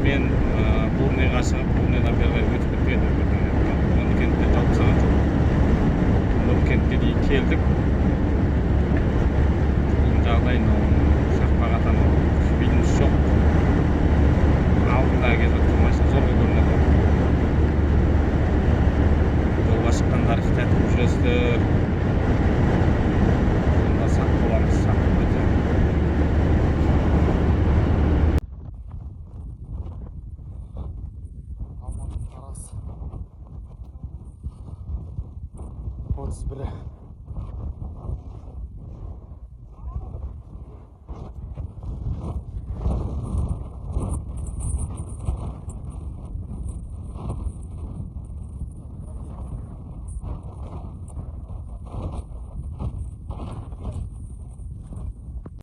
Мен Бурныйға шығып, Бурныйдан бері қарай өтіп кеткен. Нұрлыкентте жауып тастаған жол. Нұрлыкентке дейін келдік. Жолдың жағдайы мынау, Шақпақ атаның видимость жоқ. Алдында келе жатқан машина зорға көрінеді. Жолға шыққандар, ықтият қылып жүресіздер. Сонда сақ боламыз, сақ өте. Алматы, Тараз 31-і.